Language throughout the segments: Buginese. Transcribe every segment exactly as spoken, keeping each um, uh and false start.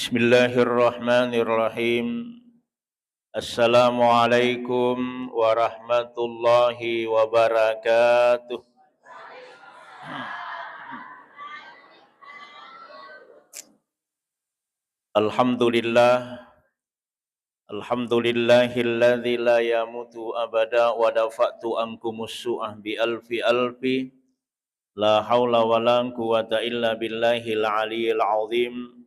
Bismillahirrahmanirrahim. Assalamualaikum warahmatullahi wabarakatuh. Alhamdulillah. Alhamdulillahilladzi la yamutu abada wa dafa'tu ankumus su'ah bi alfi alfi. La haula wa la quwwata illa billahil aliyyil azim.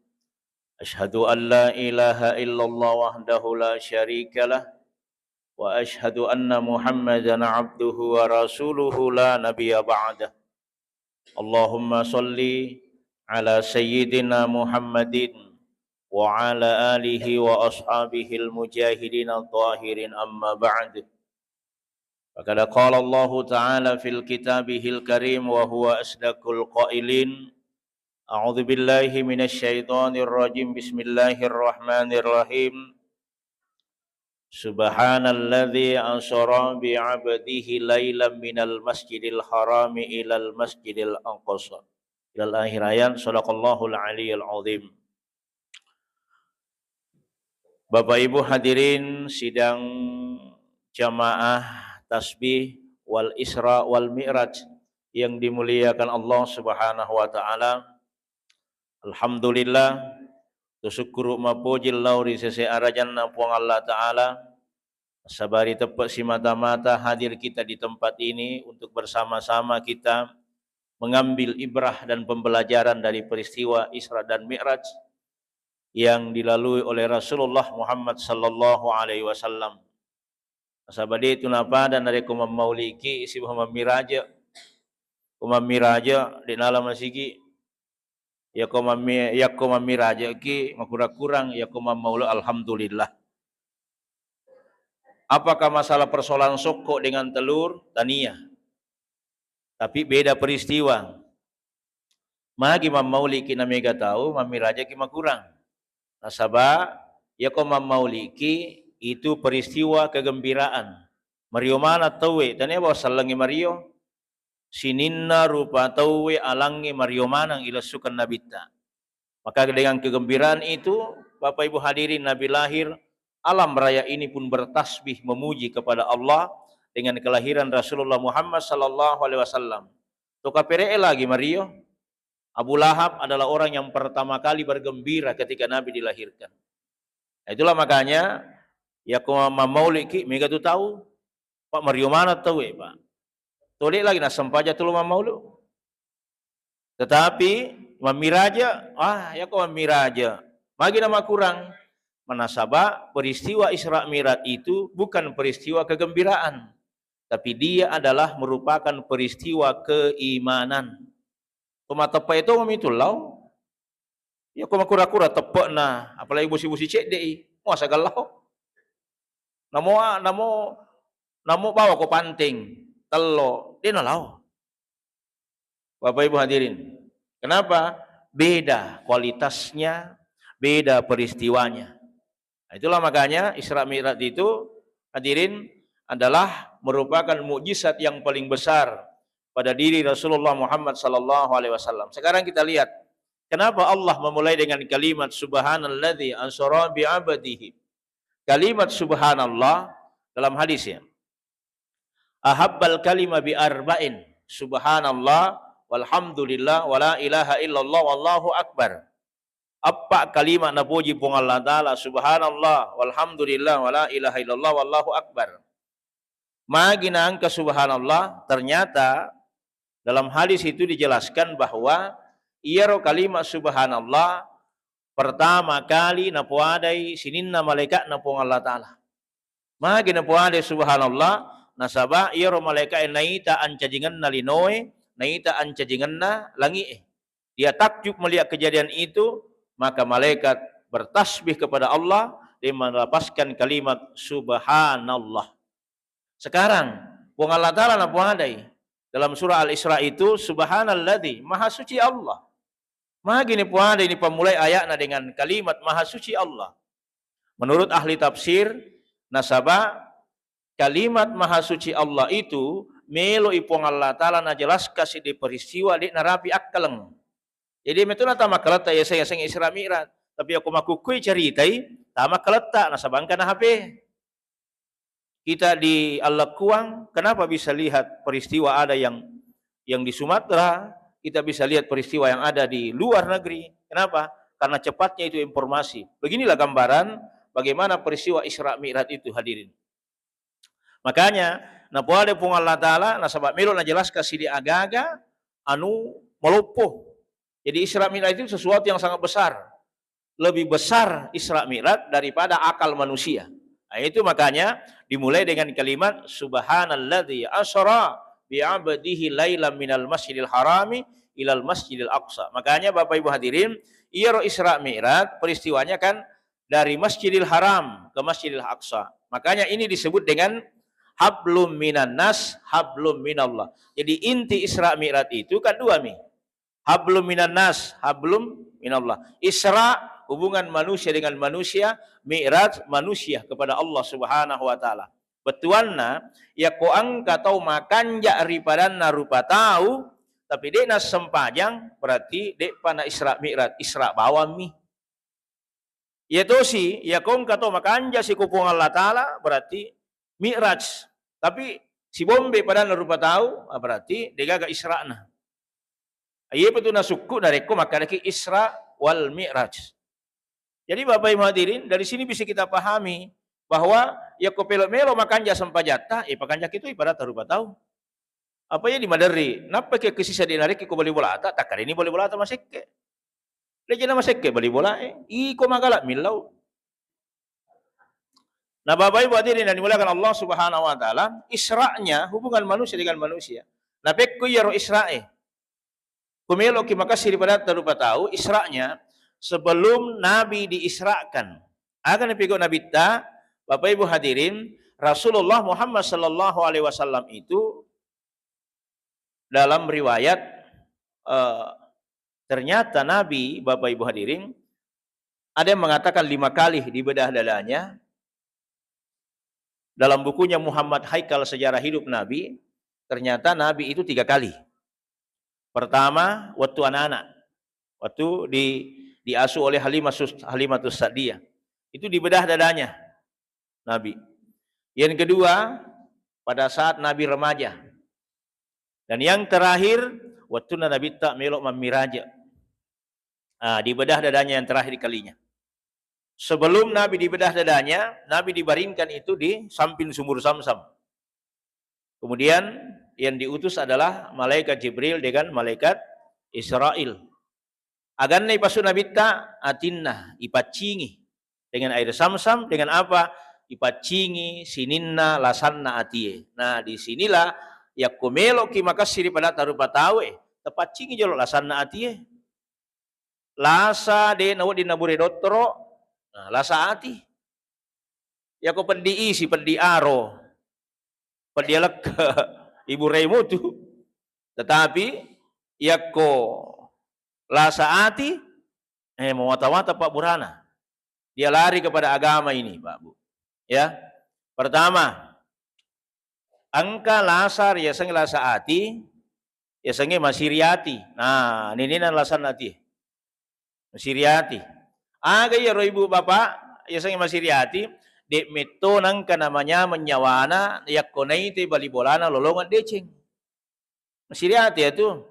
Asyhadu an la ilaha illallah wahdahu la syarikalah. Wa asyhadu anna Muhammadan abduhu wa rasuluhu la nabiyya ba'dah. Allahumma shalli ala sayyidina Muhammadin wa ala alihi wa ashabihil mujahidin al-tahirin, amma ba'd. Faqad qala Allahu ta'ala fil kitabihil karim wa huwa asdaqul qailin. A'udzu billahi minasy syaithanir rajim. Bismillahirrahmanirrahim. Subhanalladzi asra bi 'abdihi lailan minal masjidil harami ilal masjidil aqsa. Ilal akhir ayat. Sadaqallahul aliyyil azim. Bapak Ibu hadirin sidang jamaah tasbih wal Isra wal Mi'raj yang dimuliakan Allah Subhanahu wa taala. Alhamdulillah, tusukkuru mapoji lao ri sese arajanna Puang Allah Ta'ala. Sabari teppe' simata-mata hadir kita di tempat ini untuk bersama-sama kita mengambil ibrah dan pembelajaran dari peristiwa Isra dan Mi'raj yang dilalui oleh Rasulullah Muhammad sallallahu alaihi wasallam. Nasaba de' tu napada narekko mammauliki sibawa mammiraja. Ko mammiraja, de' nala masigi. Yako mammi-, yako mammirajaki, makurang-kurang, yako mammaulu, alhamdulillah. Apakah masalah persoalan sokko dengan telur? Tania. Tapi beda peristiwa. Magi mammauliki na mega tau, mammirajaki makurang. Nasaba, yako mammauliki itu peristiwa kegembiraan. Mario maneng tauwe, tania bawa sellengngi mario. Sininna rupa tauwe alangnge mario maneng ilessukan Nabitta. Maka dengan kegembiraan itu, Bapak Ibu hadirin, Nabi lahir, alam raya ini pun bertasbih memuji kepada Allah dengan kelahiran Rasulullah Muhammad sallallahu alaihi wasallam. To kapere'e lagi mario. Abu Lahab adalah orang yang pertama kali bergembira ketika Nabi dilahirkan. Nah, itulah makanya, yako mammauliki, mega tu tau. Pak, mario maneng tauwe, Pak. To de' lagi nassempajang tu lo mammaulu. Tetapi mammiraja, ah, yako mammiraja. Magi na makurang. Manasaba peristiwa Isra Mi'raj itu bukan peristiwa kegembiraan, tapi dia adalah merupakan peristiwa keimanan. Ko mateppe' itu mamitu lao. Yako makura-kura teppe'na, apalagi bosi-bosi cedde'i, muasa gallao. Namo, namo, namo bawa ko panteng, tello, de' nalao. Bapak Ibu hadirin, kenapa? Beda kualitasnya, beda peristiwanya. Nah, itulah makanya Isra Mi'raj itu, hadirin, adalah merupakan mukjizat yang paling besar pada diri Rasulullah Muhammad sallallahu alaihi wasallam. Sekarang kita lihat, kenapa Allah memulai dengan kalimat subhanalladzi asra bi 'abdihi. Kalimat subhanallah dalam hadis, ya. Ahabbal kalima bi arba'in, subhanallah, walhamdulillah, wala ilaha illallah, wallahu akbar. Eppa kalima napoji Puang Allah Ta'ala, subhanallah, walhamdulillah, wala ilaha illallah, wallahu akbar. Magi naengka subhanallah, ternyata dalam hadis itu dijelaskan bahwa iyaro kalimat subhanallah pertama kali napoadai sininna malaika'na Puang Allah Ta'ala. Magi napoadai subhanallah, nasaba iyaro malaika'e naita ancajingenna linoe, naita ancajingenna langi'e. Dia takjub melihat kejadian itu, maka malaikat bertasbih kepada Allah dan melafazkan kalimat subhanallah. Sekarang, Puang Allah Ta'ala napoadai dalam surah Al-Isra itu, subhanalladzi, maha suci Allah. Magi nipoadai, nipammulai ayatna dengan kalimat maha suci Allah. Menurut ahli tafsir, nasaba kalimat maha suci Allah itu melo'i Puang Allah Ta'ala najelaskasi di peristiwa de' narapi akkaleng. Jadi, metuna tama kaletta yaseng-yaseng Isra Mi'raj. Tapi yakko makkukkui ceritai, tama kaletta nasaba engka na H P. Kita di Allekkuang, kenapa bisa lihat peristiwa ada yang, yang di Sumatera, kita bisa lihat peristiwa yang ada di luar negeri. Kenapa? Karena cepatnya itu informasi. Beginilah gambaran bagaimana peristiwa Isra Mi'raj itu, hadirin. Makanya, napoada Puang Allah Ta'ala, nasaba melo najelaskan sidi aga-aga, anu, maloppo. Jadi Isra Mi'raj itu sesuatu yang sangat besar. Lebih besar Isra Mi'raj daripada akal manusia. Nah, itu makanya dimulai dengan kalimat, "Subhanalladzi asra bi 'abdihi lailam minal masjidil harami ilal masjidil aqsa." Makanya Bapak Ibu hadirin, iyaro Isra Mi'raj peristiwanya kan dari Masjidil Haram ke Masjidil Aqsa. Makanya ini disebut dengan hablum minan nas, hablum minallah. Jadi inti Isra Mi'raj itu kan dua mi. Hablum minan nas, hablum minallah. Isra, hubungan manusia dengan manusia, Mi'raj, manusia kepada Allah Subhanahu wa Ta'ala. Bettuanna, yakko engka tau makanja ri padanna rupa tau, tapi de' nassempajang, berarti de'pa na Isra Mi'raj, Isra bawammi. Iya tosi, yakko engka tau makanja si ko Puang Allah Ta'ala, berarti Mi'raj. Tapi sibombe padanna rupa tau, ah, berarti degaga Isra'na. Iyepa tu nasukku narekko makkedaki Isra wal Mi'raj. Jadi Bapak Ibu hadirin, dari sini bisa kita pahami bahwa yakko pelo-melo makanja sempajatta, eh, pakanjaki tu ibaratta rupa tau. Apa iya dimaderri? Nappa ke kesisa di narekki ko bali bolata, takkareni bali bolata masekke. De'ja namasekke bali bolae, iko magala millau. Nah, Bapak Ibu hadirin yang dimuliakan Allah Subhanahu wa Ta'ala, Isra'nya hubungan manusia dengan manusia. Nah, pekko iyaro Isra'e. Kumeloki makessing ri padatta rupa tau, Isra'nya sebelum Nabi diisrakan. Aga napigau Nabitta, Bapak Ibu hadirin, Rasulullah Muhammad sallallahu alaihi wasallam itu dalam riwayat, eh, ternyata Nabi, Bapak Ibu hadirin, ada yang mengatakan lima kali dibedah dadanya. Dalam bukunya Muhammad Haikal Sejarah Hidup Nabi, ternyata Nabi itu tiga kali. Pertama, waktu anak-anak, waktu di, diasuh oleh Halimah Sus-, Halimatus Sa'diyah. Itu dibedah dadanya Nabi. Yang kedua, pada saat Nabi remaja. Dan yang terakhir, waktu Nabitta melo mammiraja. Ah, dibedah dadanya yang terakhir kalinya. Sebelum Nabi dibedah dadanya, Nabi dibaringkan itu di samping sumur Zamzam. Kemudian yang diutus adalah malaikat Jibril dengan malaikat Israil. Aganna ipassu Nabitta, atinna ipaccingi dengan air Zamzam, dengan apa? Ipaccingi sininna lasanna atie. Nah, di sinilah yakko meloki makessing ri padatta rupa tau e, tapaccingi jolo lasanna atie. Lasa de' nawedding nabure dottoro, nah, lasa ati. Yako peddi isi, peddi aro, peddi alekke, iburei mutu. Tetapi yakko lasa ati, eh, mawata-wata pabburana. Dia lari kepada agama ini, Pak Bu. Ya. Pertama, engka lasa riaseng lasa ati, yasengnge masiri ati. Nah, ninina lasanna ati. Masiri ati. Aga iyaro ibu bapak yasengnge masiri ati, de' metto nengka namanyameng nyawana yakko naite bali bolana lolongeng deceng. Masiri ati atu.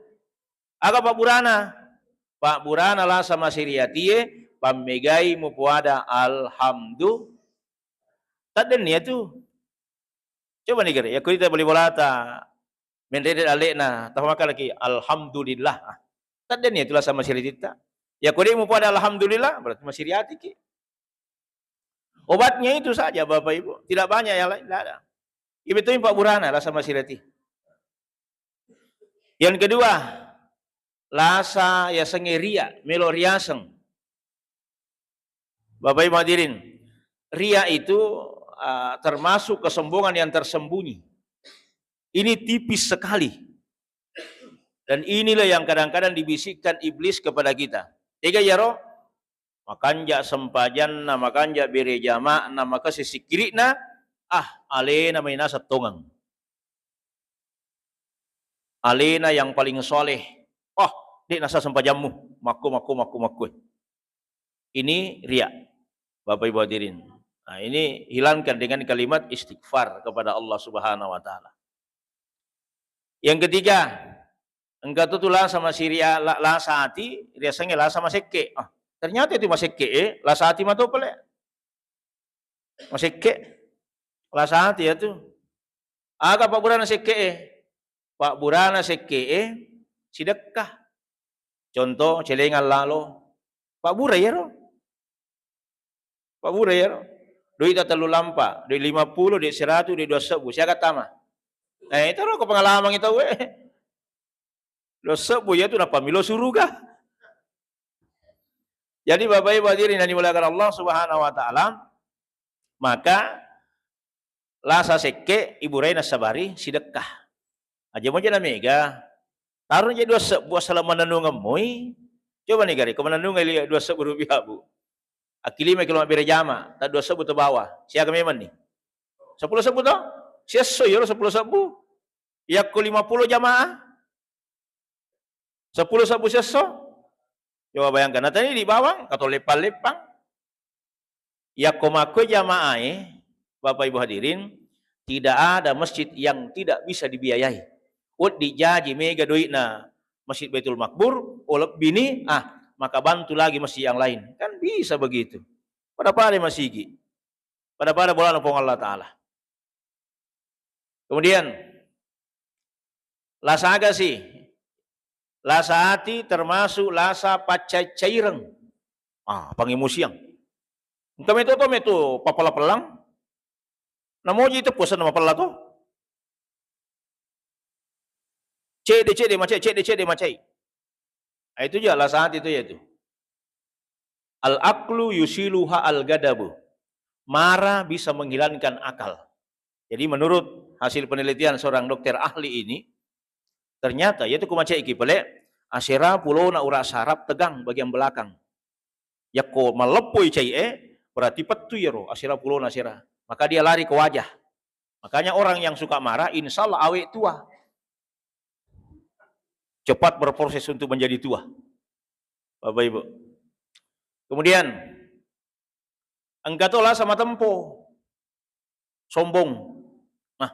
Aga pabburana? Pabburana lasa masiri atie, pammegai mupoada alhamdu. Taddenni atu. Coba ni gere, yakko ita bali bolata, menrede ale'na, tafa makalaki, "Alhamdulillah." Ah, taddenni atu lasa masiri atitta. Yakko de' mupoada alhamdulillah, berarti masiri atiki. Obatnya itu saja, Bapak Ibu. Tidak banyak yang lain, tidak ada. Ibe tu pabburana lasa masiri ati. Yang kedua, lasa yasengnge ria, melo riaseng. Bapak Ibu hadirin, ria itu, ah, termasuk kesombongan yang tersembunyi. Ini tipis sekali. Dan inilah yang kadang-kadang dibisikkan iblis kepada kita. Tega iyaro? Makanja sempajanna, makanja bere jama'na, makessing sikkiri'na, ah, alena mai naseng tongeng. Alena yang paling soleh. Oh, de' nasa sempajammu. Makko, makko, makko, makko. Ini riya, Bapak Ibu hadirin. Nah, ini hilangkan dengan kalimat istighfar kepada Allah Subhanahu wa Ta'ala. Yang ketiga, engka tu, tu lasa masiri-, la-, lasa ati, riasengnge lasa masekke. Ah, ternyata itu masekke, eh, lasa ati mato pale. Masekke, lasa ati ya tu. Aga pabburana sekke, eh? Pabburana sekke, eh, sidekka. Contoh, celengang lalo. Pabbura iyaro. Pabbura iyaro. Doi ta tellu lampa, doi lima puluh, doi siratu, doi dua sebbu. Siaga tama? Eh, itu ro ko pengalaman itu, eh. Dua sebbu ya tu napamilo suruga. Jadi Bapak Ibu hadirin yang dimuliakan Allah Subhanahu wa Ta'ala, maka lasa sekke iburai nasabari sidekka. Aja moja na mega. Tarung je dua sebbu asal mananungeng moi. Coba nih gare, ko mananungeng li dua sebbu rupiah, Bu. Akilima kilo mabbere jama, tak dua sebbu tu bawa. Siaga memang nih. Sepuluh sebbu to? Siesso yoro sepuluh sebbu. Yakko lima puluh jamaah. Sepuluh sebbu siesso. Coba bayangkan, nah tadi di bawang, kato leppang-leppang. Yakko makkoi jamaae, Bapak Ibu hadirin, tidak ada masjid yang tidak bisa dibiayai. Wedding jaji mega doi'na Masjid Baitul Makmur, oh lebbi ni, ah, maka bantu lagi masjid yang lain. Kan bisa begitu. Pada-pada masigi. Pada-pada bolana Puang Allah Ta'ala. Kemudian, lasa aga si, lasa ati termasuk lasa paccai-caireng. Ah, pangemosiang. Engka meto to meto papella-pellang. Namoji itu puasa nama pella to. Cede-cede macai, cede-cede macai. Ah, itu juga lasa ati itu ya itu. Al-aqlu yusiluha al-ghadabu. Marah bisa menghilangkan akal. Jadi menurut hasil penelitian seorang dokter ahli ini, ternyata yaitu ku macai ki pale, asera pulona ura saraf tegang bagian belakang. Yakko malleppoi cai e, berarti pettu yero asera pulona asera. Maka dia lari ke wajah. Makanya orang yang suka marah, insya Allah awet tua. Cepat berproses untuk menjadi tua. Bapak Ibu. Kemudian, engka to lasa matempo. Sombong. Nah,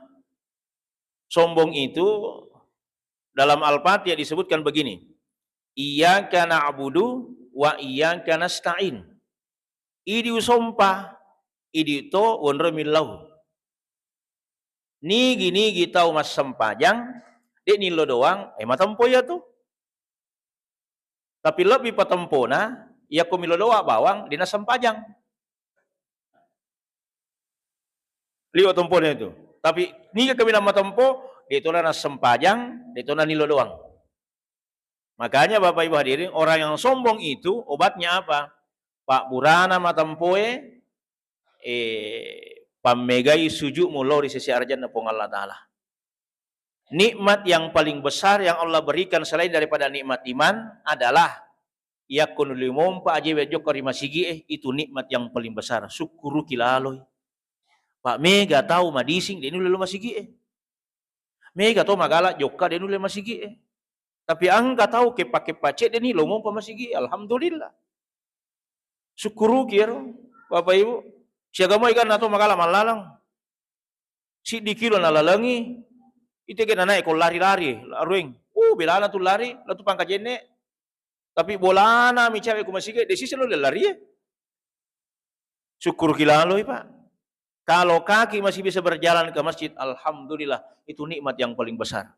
sombong itu dalam Al-Fatihah disebutkan begini, "Iyyaka na'budu wa iyyaka nasta'in." Idi usompa, idi to wonro millau. Nigi-nigi tau massempajang, de nillo doang, eh, matempo iya tu. Tapi lebbi patempona, yakko milo doa bawang, de nassempajang. Liwa tempona itu. Tapi niga kaminang matempo, de tona nassempajang, de tona nillo doang. Makanya Bapak Ibu hadirin, orang yang sombong itu obatnya apa? Pabburana matempoe, eh, pammegai sujudmu lao ri sisi arjanna Puang Allah Ta'ala. Nikmat yang paling besar yang Allah berikan selain daripada nikmat iman adalah yakko nuli mompa ajewe jokka ri masigi'e, itu nikmat yang paling besar. Sukkuruki laloi. Pa mega tau madising de nulle lo masigi'e. Mega to magala jokka de nulle masigi'e. Tapi engka tau keppa-keppa cedde ni lo mompa masigi'e, alhamdulillah. Sukkuruki ero, Bapak Ibu. Siaga moi kan nato magala mallalang. Siddi kilo nalalengi, itege nanae ko lari-lari, larueng. Uh, belana tu lari, la tu Pangkajenne. Tapi bolana mi cawe ku masigi, de sisi lo lari e. Sukkuruki laloi, Pak. Kalau kaki masih bisa berjalan ke masjid, alhamdulillah, itu nikmat yang paling besar.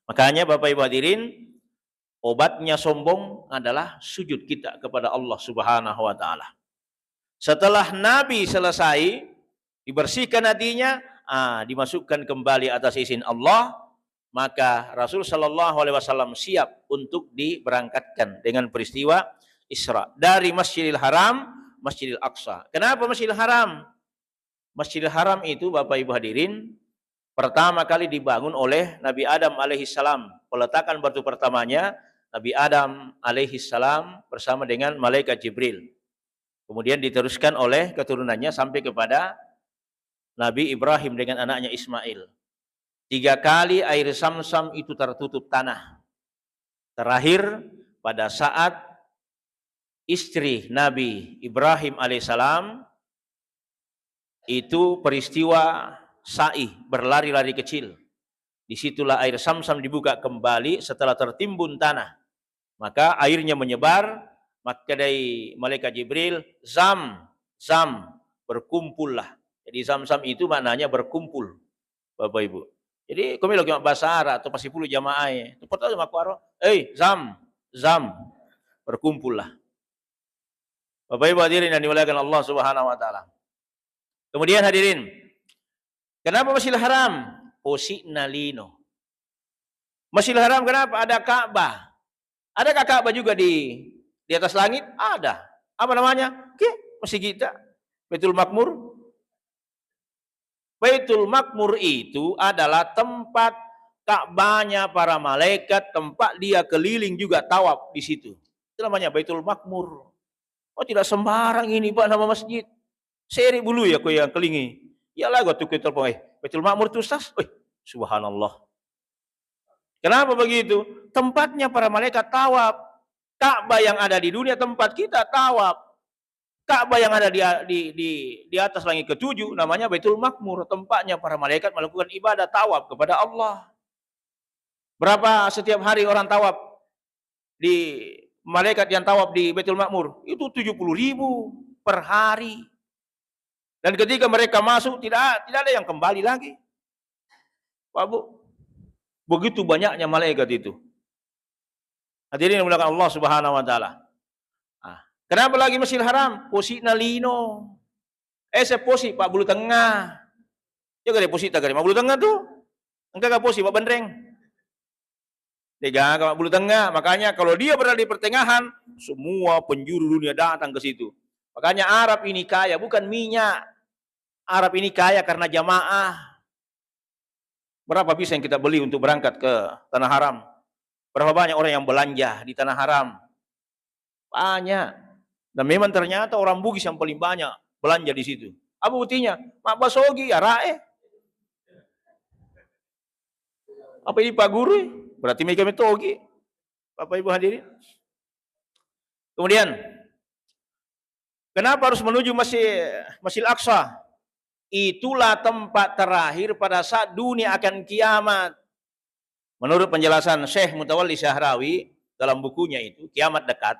Makanya Bapak Ibu hadirin, obatnya sombong adalah sujud kita kepada Allah Subhanahu wa Ta'ala. Setelah Nabi selesai dibersihkan hatinya, ah, dimasukkan kembali atas izin Allah, maka Rasul Shallallahu Alaihi Wasallam siap untuk diberangkatkan dengan peristiwa Isra dari Masjidil Haram, Masjidil Aqsa. Kenapa Masjidil Haram? Masjidil Haram itu, Bapak Ibu hadirin, pertama kali dibangun oleh Nabi Adam alaihissalam. Peletakan batu pertamanya Nabi Adam alaihissalam bersama dengan malaikat Jibril. Kemudian diteruskan oleh keturunannya sampai kepada Nabi Ibrahim dengan anaknya Ismail. Tiga kali air Zamzam itu tertutup tanah. Terakhir, pada saat istri Nabi Ibrahim alaihissalam itu peristiwa sa'i, berlari-lari kecil. Disitulah air Zamzam dibuka kembali setelah tertimbun tanah. Maka airnya menyebar, makkedai malaikat Jibril, "Zam, Zam, berkumpullah." Jadi Zamzam itu maknanya berkumpul, Bapak Ibu. Jadi ko meloki mabbahasa Arab atau pasipulu jamaah e, tu pertama makuaro, "Hei, Zam, Zam, berkumpullah." Bapak Ibu hadirin yang dimuliakan Allah Subhanahu wa taala. Kemudian hadirin, kenapa Masjidil Haram? Posi'na lino. Masjidil Haram kenapa? Ada Ka'bah. Adakah Ka'bah juga di di atas langit? Ada. Apa namanya? Oke, masjid kita. Baitul Makmur. Baitul Makmur itu adalah tempat Ka'bahnya para malaikat, tempat dia keliling juga tawaf di situ. Itu namanya Baitul Makmur. Oh, tidak sembarang ini, Pak, nama masjid. Seri bulu ya ko yang kelingi. Ya lah, gua tuh telepon, "Eh, Baitul Makmur tuh, Ustaz." Wih, subhanallah. Kenapa begitu? Tempatnya para malaikat tawaf. Ka'bah yang ada di dunia tempat kita tawaf. Ka'bah yang ada di, di, di, di atas langit ketujuh namanya Baitul Makmur, tempatnya para malaikat melakukan ibadah tawaf kepada Allah. Berapa setiap hari orang tawaf di malaikat yang tawaf di Baitul Makmur? Itu tujuh puluh ribu per hari. Dan ketika mereka masuk, tidak tidak ada yang kembali lagi. Pak Bu, begitu banyaknya malaikat itu. Hadirin yang dimuliakan Allah Subhanahu wa taala. Ah, kenapa lagi Masjidil Haram? Posi'na lino. Eh, seposi Pak Bulu Tengah. Ya gare posi ta gare Bulu Tengah tuh. Engka ga posi Pak Benreng. Degaga Bulu Tengah. Makanya kalau dia berada di pertengahan, semua penjuru dunia datang ke situ. Makanya Arab ini kaya bukan minyak. Arab ini kaya karena jamaah. Berapa bisa yang kita beli untuk berangkat ke Tanah Haram? Berapa banyak orang yang belanja di Tanah Haram? Banyak. Dan memang ternyata orang Bugis yang paling banyak belanja di situ. Apa buktinya? Mabbasogi, arae. Apa ini Pak Guru? Berarti mereka metogi. Bapak Ibu hadirin. Kemudian, kenapa harus menuju Masjid, Masjid Aqsa? Itulah tempat terakhir pada saat dunia akan kiamat. Menurut penjelasan Syekh Mutawalli Syahrawi dalam bukunya itu, Kiamat Dekat,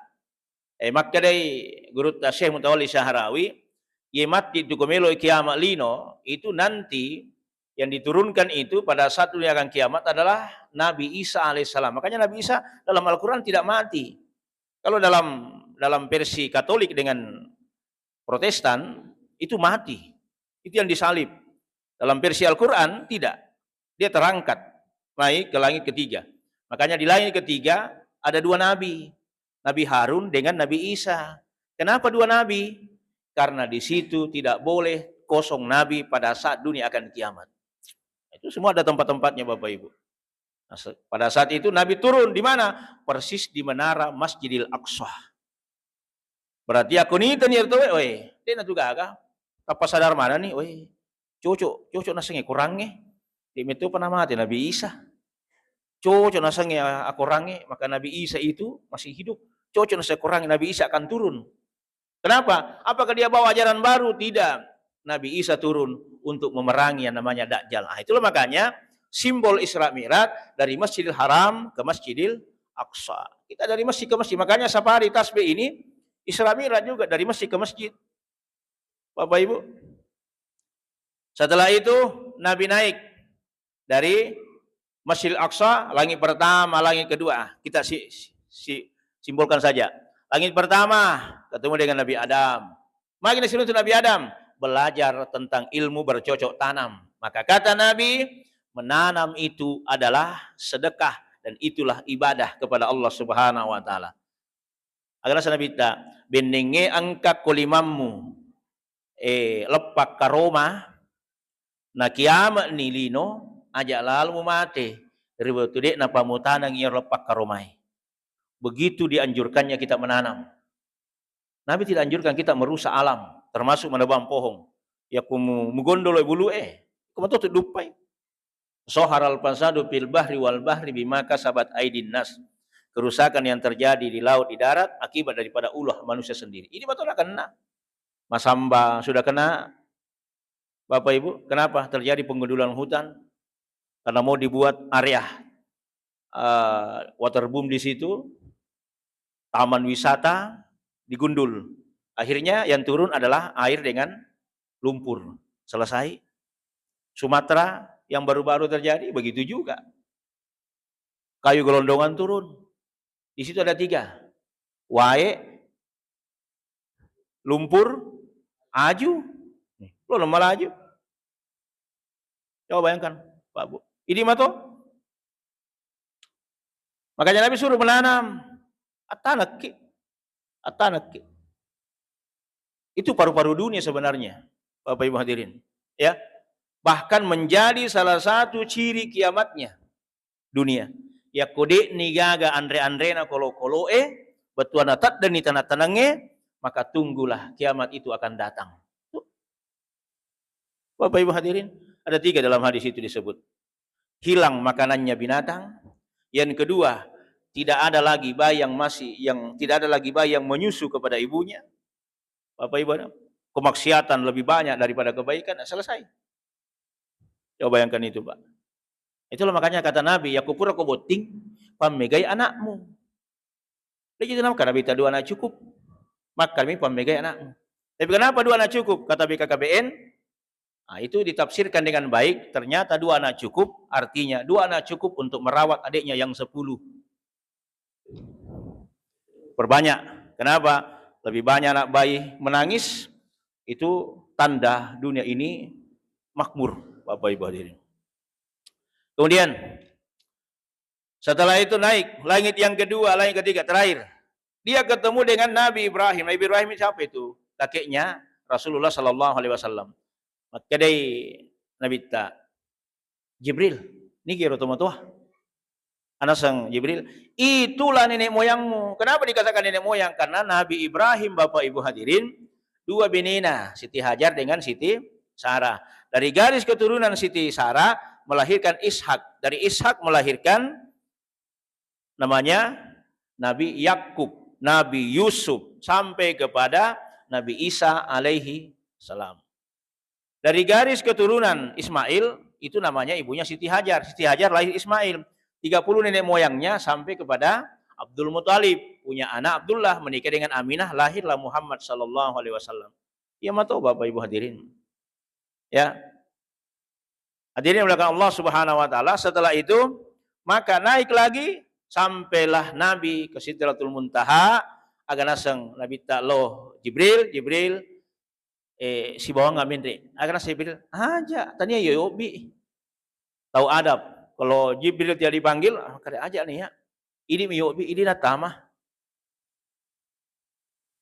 eh, makkedai gurutta Syekh Mutawalli Syahrawi, ye matti tu ko melo kiamat lino, itu nanti yang diturunkan itu pada saat dunia akan kiamat adalah Nabi Isa alaihissalam. Makanya Nabi Isa dalam Al-Quran tidak mati. Kalau dalam dalam versi Katolik dengan Protestan itu mati. Itu yang disalib. Dalam versi Al-Quran tidak. Dia terangkat naik ke langit ketiga. Makanya di langit ketiga ada dua nabi. Nabi Harun dengan Nabi Isa. Kenapa dua nabi? Karena di situ tidak boleh kosong nabi pada saat dunia akan kiamat. Itu semua ada tempat-tempatnya Bapak Ibu. Nah, se-, pada saat itu Nabi turun di mana? Persis di menara Masjidil Aqsa. Berarti aku nita ni tau, oi, de' na tu gaga. Tappa sadar mana ni, oi, cocok, cocok nasengnge korangnge. De' meto pa namate Nabi Isa. Cocok nasengnge, a-, akorangnge, maka Nabi Isa itu masih hidup. Cocok nasengnge korangnge, Nabi Isa akan turun. Kenapa? Apakah dia bawa ajaran baru? Tidak. Nabi Isa turun untuk memerangi yang namanya Dajjal. Ah, itulah makanya simbol Isra Mi'raj dari Masjidil Haram ke Masjidil Aqsa. Kita dari masjid ke masjid. Makanya safari tasbih ini Isra Mi'raj juga dari masjid ke masjid. Bapak Ibu. Setelah itu Nabi naik dari Masjidil Aqsa, langit pertama, langit kedua. Kita si-, si-, simbolkan saja. Langit pertama ketemu dengan Nabi Adam. Magi nasiruntu Nabi Adam, belajar tentang ilmu bercocok tanam. Maka kata Nabi, menanam itu adalah sedekah dan itulah ibadah kepada Allah Subhanahu wa taala. Aga naseng Nabitta, bennengnge engka ko limammu, eh, leppa karoma, na kiame'ni lino, aja lalo mumate ri wettu de'na pamutaneng iyaro leppa karomae. Begitu dianjurkannya kita menanam. Nabi tidak anjurkan kita merusak alam, termasuk menebang pohon. Yakko mu-, mugondolo bulu'e, ko matotu duppai. Zoharal fasadu fil bahri wal bahri bima kasabat aidin nas. kerusakan yang terjadi di laut, di darat akibat daripada ulah manusia sendiri. Ini betul kena. Masamba sudah kena, Bapak Ibu, kenapa terjadi penggundulan hutan? Karena mau dibuat area, eh, waterboom di situ, taman wisata digundul. Akhirnya yang turun adalah air dengan lumpur. Selesai. Sumatera yang baru-baru terjadi begitu juga. Kayu gelondongan turun. Di situ ada tiga. Wae, lumpur, aju. Nih, lo lemah laju. Coba bayangkan, Pak Bu. Ini mah toh. Makanya Nabi suruh menanam. Attanekki. Attanekki. Itu paru-paru dunia sebenarnya, Bapak Ibu hadirin. Ya. Bahkan menjadi salah satu ciri kiamatnya dunia. Yakko de'ni gaga anre-anrena kolo-koloe, bettuanna teddeni taneng-tanengnge, maka tunggulah kiamat itu akan datang. Tuh. Bapak Ibu hadirin, ada tiga dalam hadis itu disebut. Hilang makanannya binatang. Yang kedua, tidak ada lagi bayi yang masih, yang tidak ada lagi bayi yang menyusu kepada ibunya. Bapak Ibu, kemaksiatan lebih banyak daripada kebaikan, nah, selesai. Coba bayangkan itu, Pak. Itulah makanya kata Nabi, "Yakko pura ko botting, pammegai anakmu." Jadi itu nama kata Nabi, "Dua anak cukup." Maka mi pammegai anakmu. Tapi kenapa dua anak cukup? Kata B K K B N, nah, itu ditafsirkan dengan baik, ternyata dua anak cukup, artinya dua anak cukup untuk merawat adiknya yang sepuluh. Perbanyak. Kenapa? Lebih banyak anak bayi menangis, itu tanda dunia ini makmur, Bapak Ibu hadirin. Kemudian, setelah itu naik langit yang kedua, langit ketiga, terakhir. Dia ketemu dengan Nabi Ibrahim. Nabi Ibrahim ini siapa itu? Kakeknya Rasulullah sallallahu alaihi wasallam. Makkedai Nabitta, "Jibril, nigi ero tomatoa." Anaseng Jibril, "Itulah nenek moyangmu." Kenapa dikatakan nenek moyang? Karena Nabi Ibrahim, Bapak Ibu hadirin, dua benena, Siti Hajar dengan Siti Sarah. Dari garis keturunan Siti Sarah melahirkan Ishak. Dari Ishak melahirkan namanya Nabi Yakub, Nabi Yusuf, sampai kepada Nabi Isa alaihi salam. Dari garis keturunan Ismail, itu namanya ibunya Siti Hajar. Siti Hajar lahir Ismail. Tiga puluh nenek moyangnya sampai kepada Abdul Muthalib, punya anak Abdullah, menikah dengan Aminah, lahirlah Muhammad sallallahu alaihi wasallam. Iya mato, Bapak Ibu hadirin. Ya. Hadirin yang dimuliakan Allah Subhanahu wa taala, setelah itu maka naik lagi sampailah Nabi ke Sidratul Muntaha, aga naseng Nabitta lo, "Jibril, Jibril, eh, sibawangnga menre." Aga naseng Jibril, "Aja, tania yo yobbi." Tau adab, kalau Jibril tidak dipanggil, ah, kada aja nih ya. Ini mi yobbi, ini natama.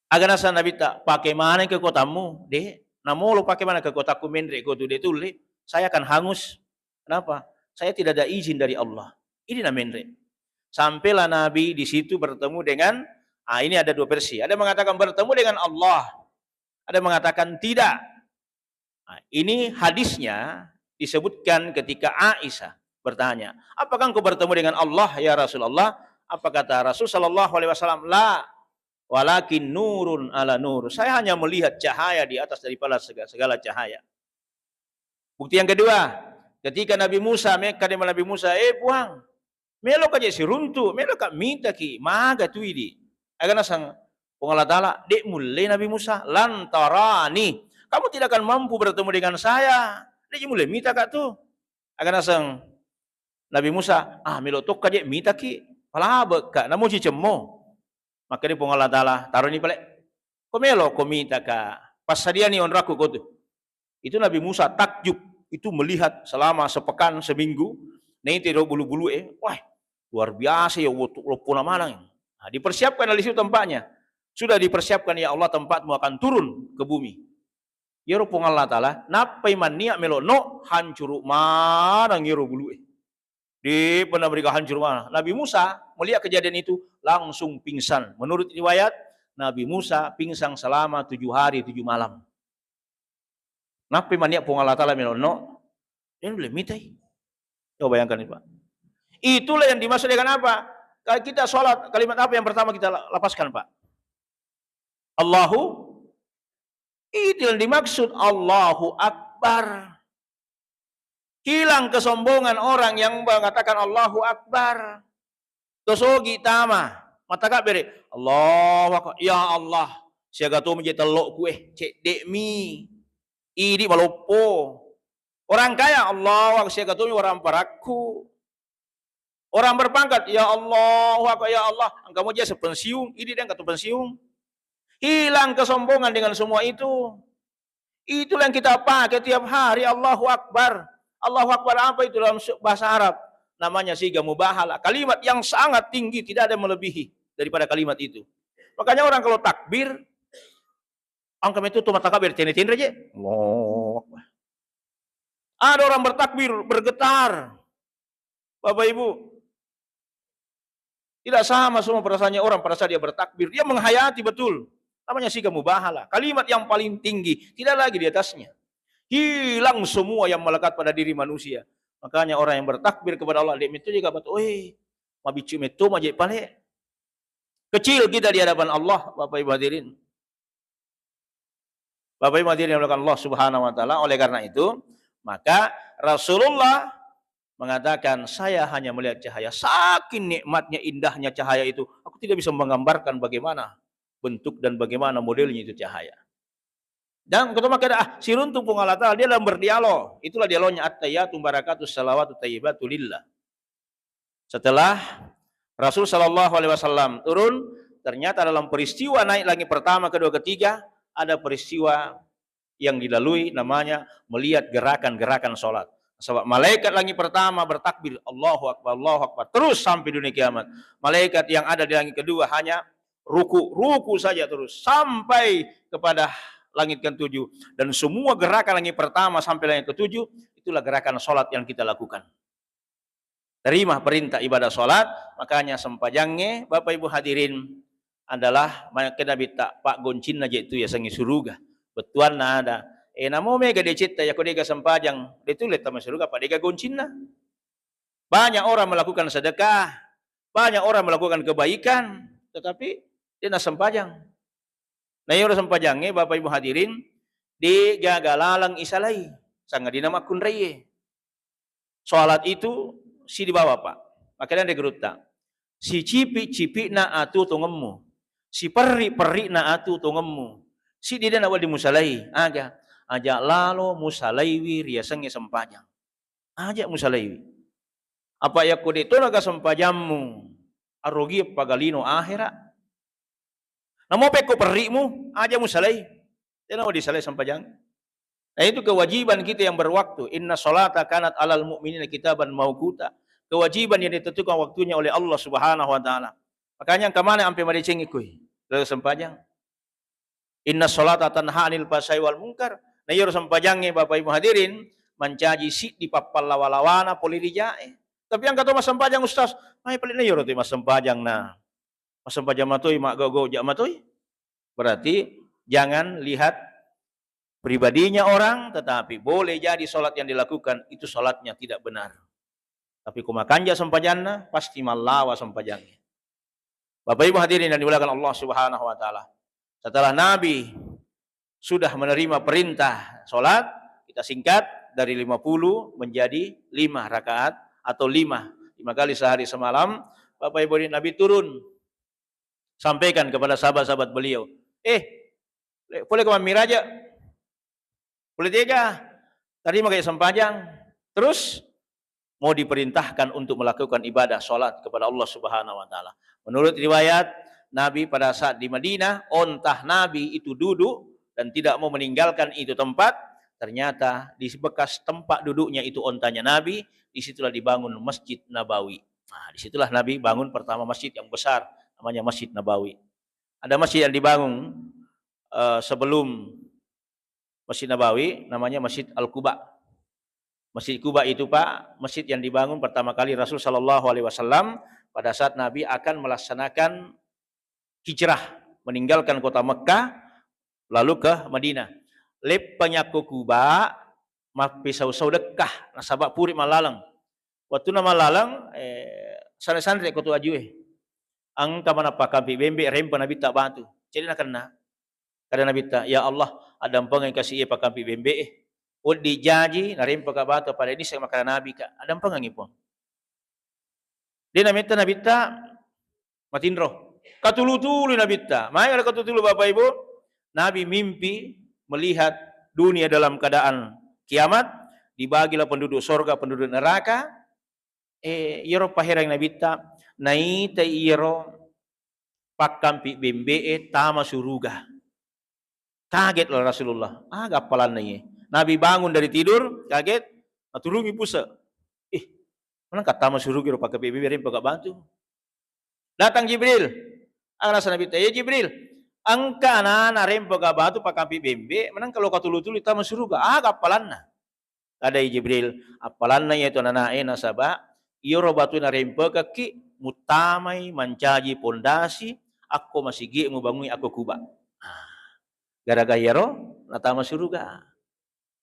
Aga naseng Nabitta, "Pake maneng ke kotamu, de'. Namolo pake maneng ke kotaku menre ko tu de' tulle. Saya akan hangus. Kenapa? Saya tidak ada izin dari Allah." Ini na menre. Sampailah Nabi di situ bertemu dengan, ah, ini ada dua versi. Ada mengatakan bertemu dengan Allah. Ada mengatakan tidak. Nah, ini hadisnya disebutkan ketika Aisyah bertanya, "Apakah engkau bertemu dengan Allah, ya Rasulullah?" Apa kata Rasul sallallahu alaihi wasallam? "La, walakin nurun ala nur. Saya hanya melihat cahaya di atas daripada sega-, segala cahaya." Bukti yang kedua, ketika Nabi Musa, mekka de' Nabi Musa, "Eh, Puang, meloka je' siruntu, meloka mitaki, maga tu idi'." Aga naseng Puang Allah Taala, "De' mulle Nabi Musa, lan tarani. Kamu tidak akan mampu bertemu dengan saya. De' je' mulle mitaka tu." Aga naseng Nabi Musa, "Ah, melo tokka je' mitaki, palabekka, namo cicemmo." Makkeda Puang Allah Taala, "Taroni pale. Ko melo ko mitaka, passadiani onrakku ko tu." Itu Nabi Musa takjub, itu melihat selama sepekan, seminggu, naiti ro bulu-bulu e, wah, luar biasa ya, wo-, loppona maneng. Nah, dipersiapkan dari situ tempatnya. Sudah dipersiapkan, ya Allah, tempatmu akan turun ke bumi. Iyaro Puang Allah Taala, nappai mannia melo no, hancuru maneng iyaro bulu e. De'pa namerika hancur mana. Nabi Musa melihat kejadian itu, langsung pingsan. Menurut riwayat, Nabi Musa pingsan selama tujuh hari, tujuh malam. Nappi mania Puang Allah Taala melo no, de' nulle mitai. Coba bayangkan, Pak. Itulah yang dimaksud dengan apa? Kalau kita sholat, kalimat apa yang pertama kita la-, lapaskan, Pak? Allahu, itu yang dimaksud Allahu Akbar. Hilang kesombongan orang yang mengatakan Allahu Akbar. Tosogi tama, matakabbere, Allahu Akbar. Ya Allah, siaga tomi je tello'ku, eh, cedde'mi. Idi maloppo. Orang kaya, Allahu Akbar, siaga tomi waramparakku. Orang berpangkat, ya Allahu Akbar, ya Allah, engka mo jasa pensiun, idi de' engka tu pensiun. Hilang kesombongan dengan semua itu. Itulah yang kita pakai tiap hari, Allahu Akbar. Allahu Akbar apa itu dalam su-, bahasa Arab? Namanya siga mubahalah. Kalimat yang sangat tinggi, tidak ada yang melebihi daripada kalimat itu. Makanya orang kalau takbir, engka metu tu matakabbere, tenre-tenre je. Allahu Akbar. Ada orang bertakbir, bergetar. Bapak Ibu, tidak sama semua perasaannya orang pada saat dia bertakbir. Dia menghayati betul. Namanya siga mubahalah. Kalimat yang paling tinggi, tidak lagi di atasnya. Hilang semua yang melekat pada diri manusia. Makanya orang yang bertakbir kepada Allah, de' metu je gaga batu, "Oi, mabiccu metu maje pale." Kecil kita di hadapan Allah, Bapak Ibu hadirin. Bapak Ibu hadirin yang dimuliakan Allah Subhanahu wa Ta'ala, oleh karena itu, maka Rasulullah mengatakan, "Saya hanya melihat cahaya." Saking nikmatnya, indahnya cahaya itu, aku tidak bisa menggambarkan bagaimana bentuk dan bagaimana modelnya itu cahaya. Dan ketika ada, ah, siruntu Puang Allah Ta'ala, dia dalam berdialog. Itulah dialognya, "At-tahiyyatu mubarakatu salawatu thayyibatu lillah." Setelah Rasul Shallallahu Alaihi Wasallam turun, ternyata dalam peristiwa naik langit pertama, kedua, ketiga, ada peristiwa yang dilalui, namanya melihat gerakan-gerakan sholat. Sebab malaikat langit pertama bertakbir, "Allahu Akbar, Allahu Akbar," terus sampai dunia kiamat. Malaikat yang ada di langit kedua hanya ruku, ruku saja terus sampai kepada langit ketujuh. Dan semua gerakan langit pertama sampai langit ketujuh, itulah gerakan sholat yang kita lakukan. Terima perintah ibadah sholat, makanya sempajangnge, Bapak Ibu hadirin, adalah makkedda Nabitta, paggoncinna je tu yasengnge suruga. Bettuanna ada, eh, namo mega decetta, yako dega sempajang, de' tulle tama suruga, apa dega goncinna. Banyak orang melakukan sedekah, banyak orang melakukan kebaikan, tetapi de' nassempajang. Na iyaro sempajangnge, Bapak Ibu hadirin, de' gaga laleng isalai, sangadinna makkunraie. Sholat itu sibawa, Pak. Makanya dari gerutta, sicipi-cipi'na atu tongemmu, siperri-perri'na atu tongemmu, siddi de' nawelli musalai. Aga? Aja' lalo musalaiwi riasengnge sempajang. Aja' musalaiwi. Apa yakko de' to naga sempajammu, arogi pagalino ahera. Namo pekko perri'mu, aja' musalai. De' nawelli salai sempajang. Nah, itu kewajiban kita yang berwaktu. Inna sholata kanat alal mu'minina kitaban mauquta. Kewajiban yang ditentukan waktunya oleh Allah Subhanahu wa Ta'ala. Makanya engka maneng ampe madecengi kui dalam sempajang. Inna sholata tanha anil fahsyai wal munkar. Na iyaro sempajangnge, Bapak Ibu hadirin, mancaji siddi pappallawa-lawana pole ri jae. Tapi engka to massempajang, Ustaz, mai pale na iyaro te massempajang na. Massempajang matoi, maggau-gau ja matoi. Berarti jangan lihat pribadinya orang, tetapi boleh jadi sholat yang dilakukan itu sholatnya tidak benar. Tapi ko makanja sempajanna, pasti mallawa sempajangnya. Bapak Ibu hadirin yang dimuliakan Allah Subhanahu wa Ta'ala, setelah Nabi sudah menerima perintah sholat, kita singkat dari lima puluh menjadi lima rakaat atau lima, lima kali sehari semalam. Bapak Ibu, Nabi turun, sampaikan kepada sahabat-sahabat beliau, "Eh, le-, pole ko mammiraja, pole tega, tadi magai sempajang." Terus mau diperintahkan untuk melakukan ibadah sholat kepada Allah Subhanahu wa Ta'ala. Menurut riwayat, Nabi pada saat di Madinah, onta Nabi itu duduk dan tidak mau meninggalkan itu tempat. Ternyata di bekas tempat duduknya itu ontanya Nabi, disitulah dibangun Masjid Nabawi. Nah, disitulah Nabi bangun pertama masjid yang besar, namanya Masjid Nabawi. Ada masjid yang dibangun, eh, sebelum Masjid Nabawi, namanya Masjid Al-Quba. Masjid Quba itu, Pak, masjid yang dibangun pertama kali Rasul Shallallahu Alaihi Wasallam pada saat Nabi akan melaksanakan hijrah, meninggalkan kota Mekah, lalu ke Madinah. Leppanya ko Quba, mappisau-sau dekkah, nasaba puri malaleng. Wattunna malaleng, eh, sanre-sanre ko tu ajue. Engka mana pakkampi bembe, rempa Nabitta batu. Jadi nakenna. Kada Nabitta, "Ya Allah, addampengeng kasi iye pakkampi bembe e. Wedding jaji, narempaka batu, pada nisseng makkada Nabi ka." Addampengengngi, Puang. De nametta Nabitta matinro. Katulu-tulu Nabitta. Maega katulu-tulu, Bapak Ibu? Nabi mimpi melihat dunia dalam keadaan kiamat, dibagilah penduduk sorga, penduduk neraka. Eh, iyaro paherang Nabitta, naita iyaro pakkampi bembe e tama suruga. Kaget lah Rasulullah. Aga appalanna iye? Nabi bangun dari tidur, kaget, naturungi puse. Ih, mana kattama suruga ro pakkampi bembe, rempaka batu. Datang Jibril. Aga nasa Nabitta, "Ya Jibril, engka anana rempaka batu pakkampi bembe, menang kalau katulu-tulu tama suruga. Aga appalanna?" Kadai Jibril, "Appalanna iyatu anana'e nasaba iyaro batu narempekekki muttamai mancaji pondasi akko masigi'e mubangungi akko kuba." Ah, gara-gara iyaro natama suruga.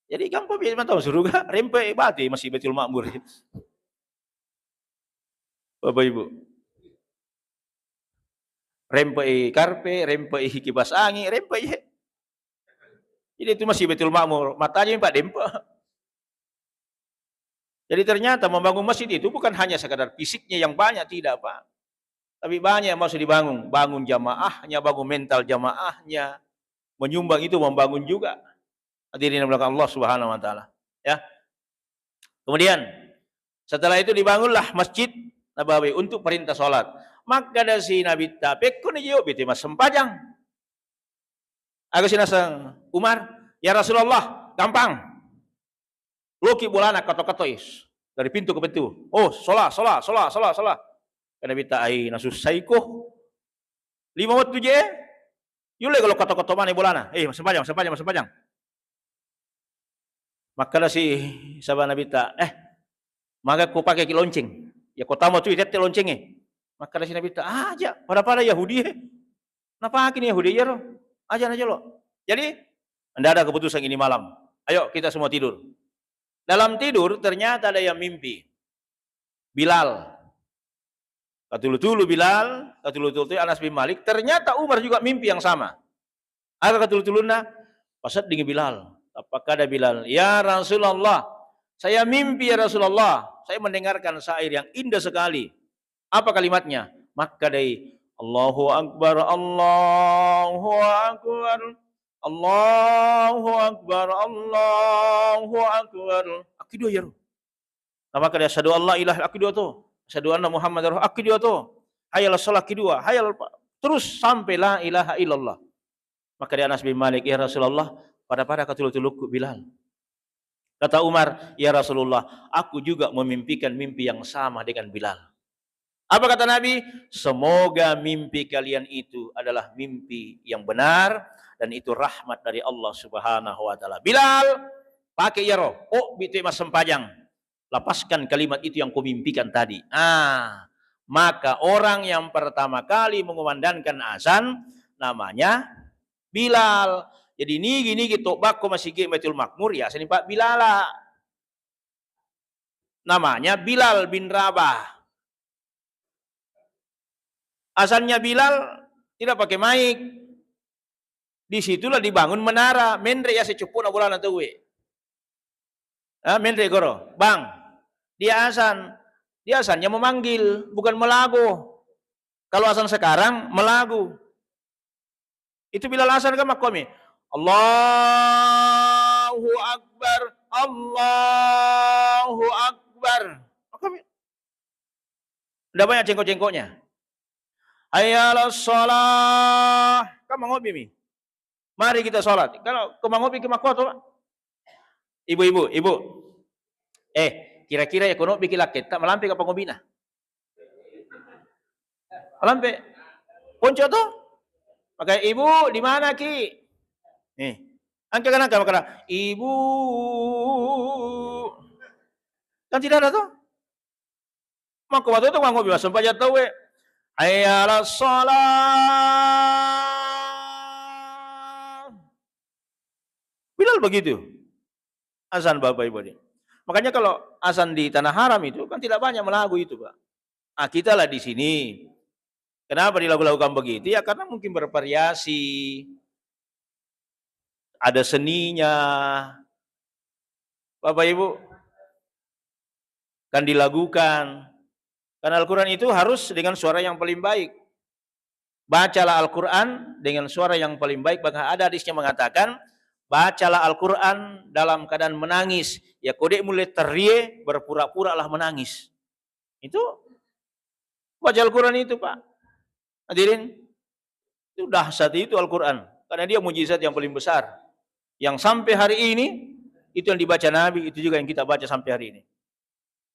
Jadi gampang biasa matama suruga, rempe batu Masjid Baitul Makmur. Bapak Ibu. Rempei karpe, rempei kipas angin, rempei. Jadi itu Masjid Baitul Makmur, matanya Pak dempe. Jadi ternyata membangun masjid itu bukan hanya sekadar fisiknya yang banyak, tidak, Pak. Tapi banyak yang harus dibangun, bangun jamaahnya, bangun mental jamaahnya, menyumbang itu membangun juga. Hadirin yang dimuliakan Allah Subhanahu wa Ta'ala. Ya. Kemudian setelah itu dibangunlah Masjid Nabawi untuk perintah sholat. Makkadasi Nabitta, "Pekkoni jio bete massempajang." Aga si naseng Umar, "Ya Rasulullah, gampang. Loki bolana kato-kato is. Dari pintu ke pintu. Oh, sholat, sholat, sholat, sholat, sholat." Kena Nabitta, "Ai, nasussaiko. Lima wettu je, yulle kalau koto-koto mana bolana. Eh, massempajang, massempajang, massempajang." Makkadasi saba Nabitta, "Eh, maga ko pake ki lonceng? Ya ko tama tu itette loncengnge." Makkadasi Nabitta, "Aja, pada-pada Yahudi e. Napake ni Yahudi iyaro. Aja na jolo." Jadi, ndak ada keputusan ini malam. Ayo kita semua tidur. Dalam tidur ternyata ada yang mimpi. Bilal. Katulu-tulu Bilal, katulu-tulu Anas bin Malik. Ternyata Umar juga mimpi yang sama. Aga katulu-tulunna? Paseddingi Bilal. Apakada Bilal, "Ya Rasulullah, saya mimpi ya Rasulullah. Saya mendengarkan syair yang indah sekali." Apa kalimatnya? Makkadai, "Allahu Akbar, Allahu Akbar, Allahu Akbar, Allahu Akbar." Akkido iyaro. Namakkada, "Asyhadu alla ilaha," akkido to. "Asyhadu anna Muhammadar," akkido to. "Hayya 'alas shalah," akkido. "Hayya 'alal fa-," terus sampai la ilaha illallah. Makkada Anas bin Malik, "Ya Rasulullah, pada-pada katulu-tulukku Bilal." Kata Umar, "Ya Rasulullah, aku juga memimpikan mimpi yang sama dengan Bilal." Apa kata Nabi? "Semoga mimpi kalian itu adalah mimpi yang benar dan itu rahmat dari Allah Subhanahu wa Ta'ala." Bilal, pake iyaro, oh, bitu massempajang. Lapaskan kalimat itu yang kau mimpikan tadi. Ah, maka orang yang pertama kali mengumandangkan azan namanya Bilal. Jadi nigi-nigi to bakko masigi Baitul Makmur, ya, seni Pak Bilala. Namanya Bilal bin Rabah. Azannya Bilal tidak pakai mic. Di situlah dibangun menara, menre ya secuppuna bolana tauwe. Ah, menre goro, "Bang, dia azan." Dia azannya memanggil, bukan melagu. Kalau azan sekarang, melagu. Itu Bilal azan kan makkomi, "Allahu Akbar, Allahu Akbar." Makkomi. Ndak banyak cengkok-cengkoknya. "Hayya 'alas shalah." Kan mangobi mi. "Mari kita sholat." Kalau ko mangobi ki makkuato, Pak. Ibu-ibu, Ibu. Eh, kira-kira ya kono biki lakketta, malampe ka pangobina? Malampe. Ponco to? Maka, "Ibu, di mana ki?" Eh, angka kan angka makana, "Ibu." Kan tidak ada to? Makko matoto mangobi massempajang tauwe. "Hayya 'alas shalah." Bilal begitu. Azan Bapak Ibu. Makanya kalau azan di Tanah Haram itu kan tidak banyak melagu itu, Pak. Ah, kita lah di sini. Kenapa dilagu-lagukan begitu? Ya, karena mungkin bervariasi, ada seninya. Bapak Ibu, kan dilagukan. Karena Al-Quran itu harus dengan suara yang paling baik. Bacalah Al-Quran dengan suara yang paling baik. Bahkan ada hadisnya mengatakan, bacalah Al-Quran dalam keadaan menangis. Ya, kode mulai terie, berpura-puralah menangis. Itu baca Al-Quran itu, Pak. Hadirin, itu dahsyat itu Al-Quran. Karena dia mujizat yang paling besar. Yang sampai hari ini, itu yang dibaca Nabi, itu juga yang kita baca sampai hari ini.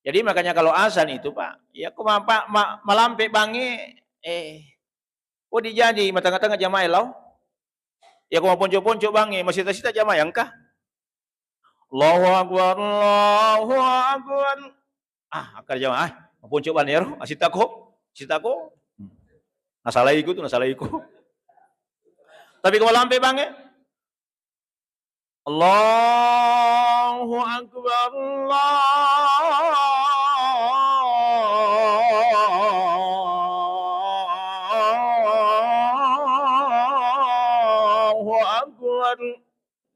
Jadi makanya kalau azan itu, Pak, ya, ko ma-, pa-, ma-, malampe bangnge, eh, ko dijaji matengah-tengah jamaah lao. Ya, ko maponco-ponco bangnge, masita-sita jamaah engka. Allahu Akbar, Allahu Akbar. Ah, akkada jamaah, ah, maponco bangnge ro, asitako, asitako. Hmm. Nasalaiku tu, nasalaiku. Tapi ko malampe bangnge, Allahu Akbar, Allahu Akbar.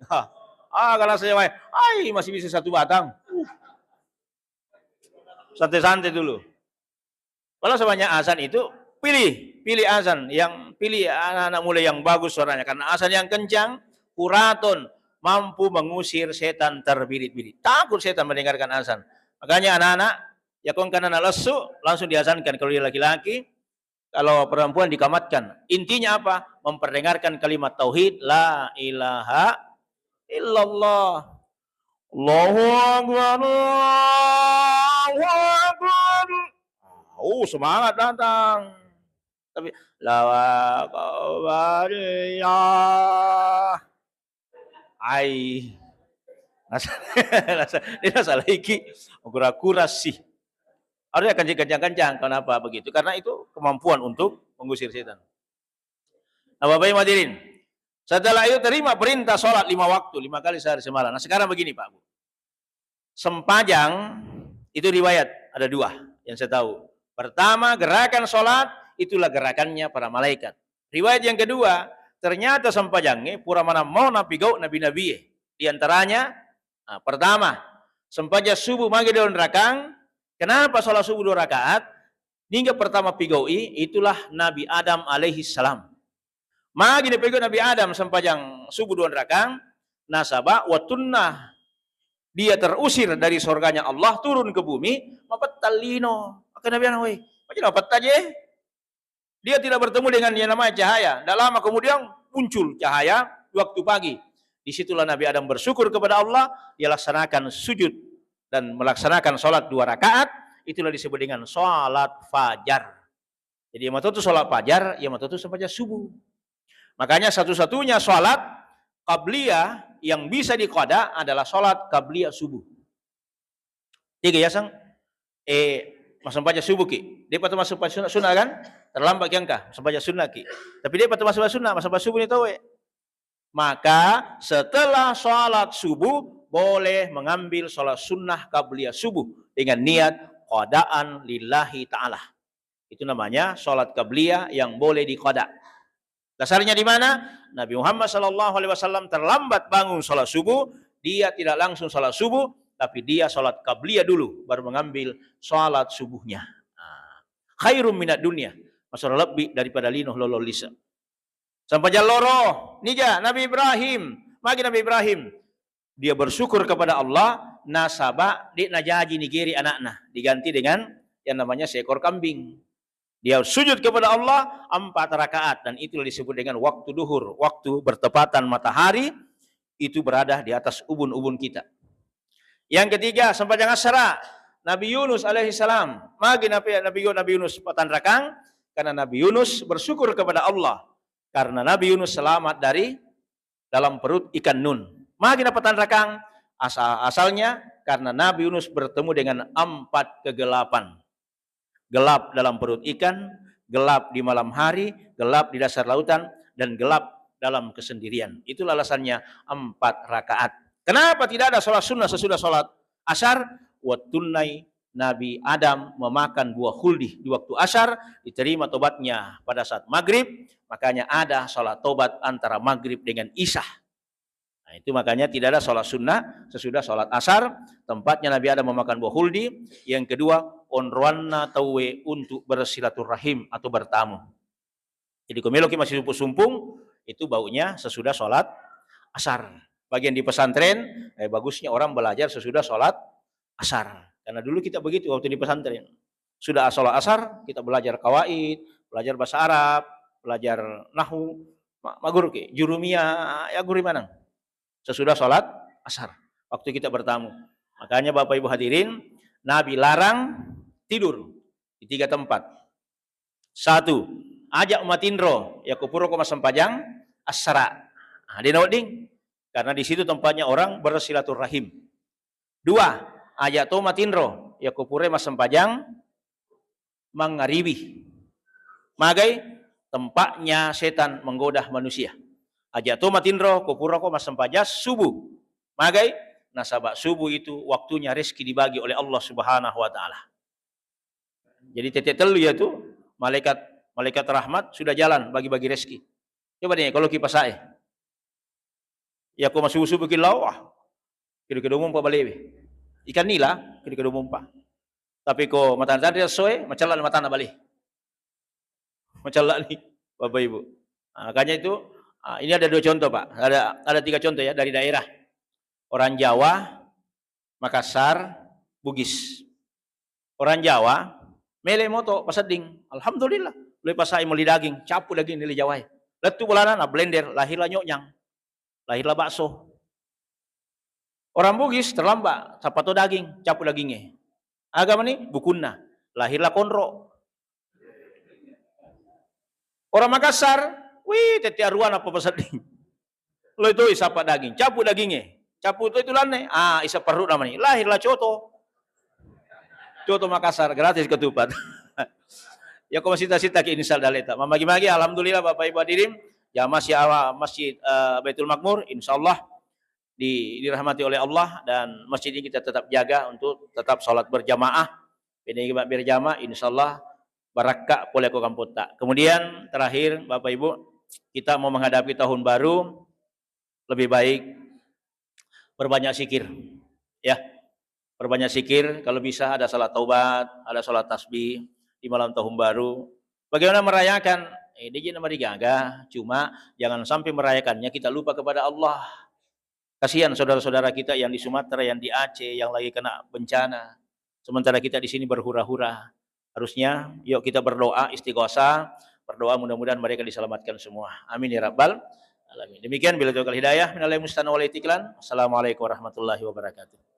Hah, ah, kalau saya, ai, masih bisa satu batang. Uh. Santai-santai dulu. Kalau sebanyak azan itu, pilih, pilih azan yang, pilih anak-anak muda yang bagus suaranya. Karena azan yang kencang, kuraton, mampu mengusir setan terbirit-birit. Takut setan mendengarkan azan. Makanya anak-anak, ya, ko engka anak lesu, langsung diazankan. Kalau dia laki-laki, kalau perempuan dikamatkan. Intinya apa? Memperdengarkan kalimat tauhid, la ilaha illallah. Allahu Akbar, Allahu Akbar. Oh, semangat datang. Tapi, Allahu Akbar, ya. Ai. Nasa-, nasa-, dia nasalaiki. Kura-kura sih. Harusnya kencang-kencang. Kenapa begitu? Karena itu kemampuan untuk mengusir setan. Nah, Bapak Ibu hadirin, setelah itu terima perintah sholat lima waktu, lima kali sehari semalam. Nah, sekarang begini, Pak Bu. Sempajang itu riwayat ada dua yang saya tahu. Pertama, gerakan sholat itulah gerakannya para malaikat. Riwayat yang kedua, ternyata sempajangnya pura mana mau napigau nabi-nabi. Di antaranya, nah, pertama, sempajang subuh magi dua rakang. Kenapa sholat subuh dua rakaat? Ningga pertama pigau'i, itulah Nabi Adam alaihi salam. Magi napigau Nabi Adam sempajang subuh dua rakang, nasaba wattunna dia terusir dari surganya Allah, turun ke bumi, mapetta lino. Maka Nabi Adam, "Woi, macam mapetta je?" Dia tidak bertemu dengan yang namanya cahaya. Tidak lama kemudian muncul cahaya waktu pagi. Disitulah Nabi Adam bersyukur kepada Allah, dia laksanakan sujud dan melaksanakan sholat dua rakaat, itulah disebut dengan sholat fajar. Jadi, iya matotu sholat fajar, iya matotu sempajang subuh. Makanya satu-satunya sholat qabliyah yang bisa diqada adalah sholat qabliyah subuh. Tiga ya, sang? Eh, massempajang subuh ki. Depa tu massempajang sunnah, sunnah kan? Terlambat ki engka, massempajang sunnah ki. Tapi depa tu massempajang sunnah, massempajang subuh ni tau, eh. Maka setelah sholat subuh, boleh mengambil sholat sunnah qabliyah subuh dengan niat qadaan lillahi ta'ala. Itu namanya sholat qabliyah yang boleh diqada. Dasarnya di mana? Nabi Muhammad sallallahu alaihi wasallam terlambat bangun sholat subuh, dia tidak langsung sholat subuh, tapi dia sholat qabliyah dulu, baru mengambil sholat subuhnya. Nah, khairum minad dunya, maksudnya lebih daripada lino lolo lise. Sempajang loro, niga Nabi Ibrahim, magi Nabi Ibrahim, dia bersyukur kepada Allah, nasaba de najaji nigiri anakna, diganti dengan yang namanya seekor kambing. Dia sujud kepada Allah empat rakaat, dan itulah disebut dengan waktu duhur, waktu bertepatan matahari itu berada di atas ubun-ubun kita. Yang ketiga, sempajang asara, Nabi Yunus alaihissalam. Magi Nabi, Nabi, Nabi Yunus patanrakang, karena Nabi Yunus bersyukur kepada Allah karena Nabi Yunus selamat dari dalam perut ikan Nun. Magi napatanrakang, asa-, asalnya karena Nabi Yunus bertemu dengan empat kegelapan. Gelap dalam perut ikan, gelap di malam hari, gelap di dasar lautan, dan gelap dalam kesendirian. Itulah alasannya empat rakaat. Kenapa tidak ada sholat sunnah sesudah sholat asar? Wattunnai Nabi Adam memakan buah khuldi di waktu asar, diterima tobatnya pada saat maghrib, makanya ada salat tobat antara maghrib dengan isya. Nah, itu makanya tidak ada salat sunnah sesudah salat asar, tempatnya Nabi Adam memakan buah khuldi. Yang kedua, onroanna tauwe untuk bersilaturahim atau bertamu. Jadi, ko meloki massisumpung-sumpung, itu baunya sesudah sholat asar. Bagian di pesantren, eh, bagusnya orang belajar sesudah sholat asar. Karena dulu kita begitu waktu di pesantren. Sudah sholat asar, kita belajar kawaid, belajar bahasa Arab, belajar nahu, ma-, maguru ki, jurumiyah, ya guru maneng. Sesudah sholat asar, waktu kita bertamu. Makanya Bapak Ibu hadirin, Nabi larang tidur di tiga tempat. Satu, aja' matinro yakko purako massempajang assara. Nah, de' nawedding. Karena di situ tempatnya orang bersilaturahim. Dua, aja' to matinro yakko pura massempajang mangaribi. Magai? Tempatnya setan menggoda manusia. Aja' to matinro ko purako massempajang subuh. Magai? Nasaba' subuh itu waktunya rezeki dibagi oleh Allah Subhanahu wa Ta'ala. Jadi tette' tellu iyatu, malaikat, malaikat rahmat sudah jalan bagi-bagi rezeki. Coba deh, kalau kipasae. Yakko massubu-subu ki lao, ah, kedo-kedo mompa balewe. Ikan nila, kedo-kedo mompa. Tapi ko matanre-tanre essoe, macella' matanna bale. Macella' ni, Bapak Ibu. Ah, makanya itu, ah, ini ada dua contoh, Pak. Ada, ada tiga contoh ya dari daerah. Orang Jawa, Makassar, Bugis. Orang Jawa, mele moto pasedding. Alhamdulillah. Lo ipasai moli daging, capu daging nili Jawae. Lettu bolana na blender, lahirlah nyoknyang. Lahirlah bakso. Orang Bugis terlambat, sappa to daging, capu dagingnge. Aga mani? Bukunna. Lahirlah konro. Orang Makassar, wih, tette' aruwa nappa pasedding. Loi toi sappa daging, capu dagingnge. Capu toi tulanne, ah, isa perru namanya. Lahirlah coto. Coto Makassar, gratis ketupat. Yakko masita-sita ki insya Allah daleta. Mamagi-magi, alhamdulillah Bapak Ibu hadirin, jamaah si awa Masjid, eh, Baitul Makmur, insya Allah di-, dirahmati oleh Allah dan masjid ini kita tetap jaga untuk tetap sholat berjamaah. Bene berjamaah, insya Allah barakka pole ko kampotta. Kemudian terakhir, Bapak Ibu, kita mau menghadapi tahun baru, lebih baik perbanyak zikir. Ya, perbanyak zikir, kalau bisa ada salat taubat, ada salat tasbih di malam tahun baru. Bagaimana merayakan? Eh, de' je namarigaga, cuma jangan sampai merayakannya kita lupa kepada Allah. Kasihan saudara-saudara kita yang di Sumatera, yang di Aceh, yang lagi kena bencana. Sementara kita di sini berhura-hura. Harusnya, yuk kita berdoa, istighosah, berdoa mudah-mudahan mereka diselamatkan semua. Amin ya rabbal alamin. Demikian, billahi taufiq wal hidayah, minallahil musta'an wal i'tiklan. Assalamualaikum warahmatullahi wabarakatuh.